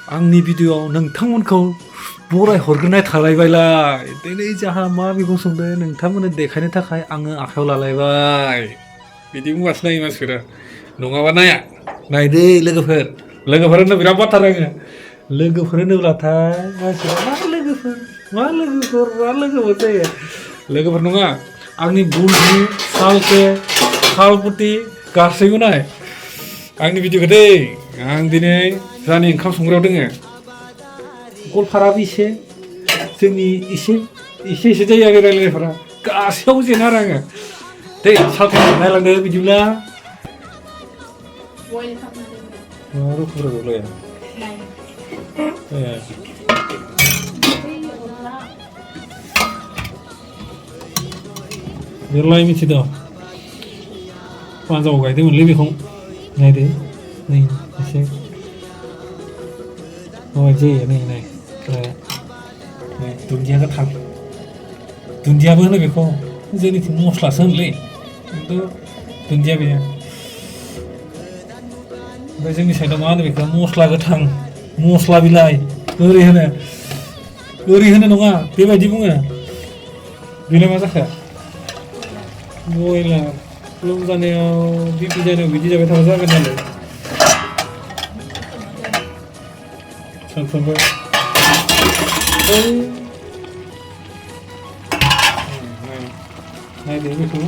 आंनि भिडिअ'आव नोंथांमोनखौ बराय हरग्रोनाय थालायबायलाय दिनै जाहा मा मैगं संदों नोंथांमोननो देखायनो थाखाय आङो आखायाव लालायबाय बिदि बुंबासो नायो मानसिफोरा नङाबा नाया नायदै लोगोफोर होननो बिराद बाथ्रा रोङो लोगोफोर होनोब्लाथाय मानसिफोरा मा लोगोफोर जायो लोगोफोर नङा आंनि बुलनि सालपुथि गासैबो नाय आंनि भिडिअ'खौ दै आं दिनै जानि ओंखाम संग्रायाव दोङो गलपाराबो एसे जोंनि एसे जायो आरो रायलायनायफोरा गासैयावबो जेनो आरो आङो दे सालखौ नायलांदो बिदिब्ला मा रोखोम रोगावलाया ए बेलाय मिथिदों पान्जाबाव गायदोंमोनलै बेखौ नायदो नै एसे माबायदि जायो नै दुन्दिया गोथां दुन्दियाबो होनो बेखौ जोंनिथिं मस्लासो होनोलै खिन्थु दुन्दिया बेयो ओमफ्राय जोंनि साइडआव मा होनो बेखौ मस्ला गोथां मस्ला बिलाइ ओरै होनो नङा बेबायदि बुङो बेलाय मा जाखो बयलार लोमजानायाव बिपि जानायाव बिदि जाबाय थाबा जागोन नालाय सानफ्रोमबो नायदो बेखौ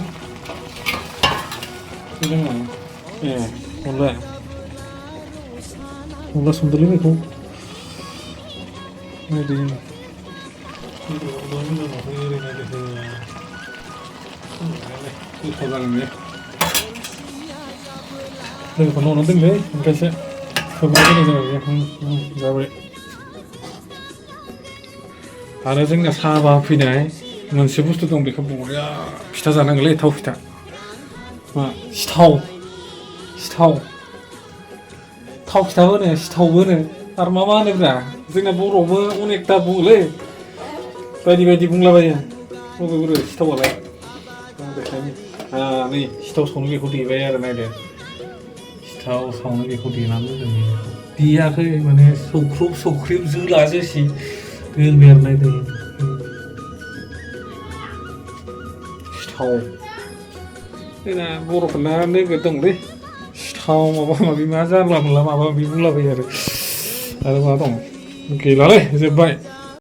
ए अनला संदोलै बेखौ नायदो गोथाव जागोन बे लोगोफोर न'आवनो दोनलै ओंखायसो खोबना दोननाय जाबाय आरो जोंना साहा फैनाय मोनसे बुस्थु दं बेखौ बरिया फिथा जानांगौलै थाव फिथा मा सिथाव फिथाबो होनो सिथावबो होनो आरो मा होनोब्रा जोंना बर'आवबो अनेकथा बुङोलै बायदि बुंलाबायो बबे सिथावालाय नै सिथाव सावनो बेखौ देबाय आरो नायदो सिथाव सावनो बेखौ देनानै दोनदों देयाखै माने सौख्रिब जोला जोसि दोनबाय आरो नायदो सिथाव जोंना बर'फोरना नोगोद दंलै सिथाव माबा माबि मा जानला मोनला माबा माबि बुंलाबायो आरो मा दं गैलालै जोब्बाय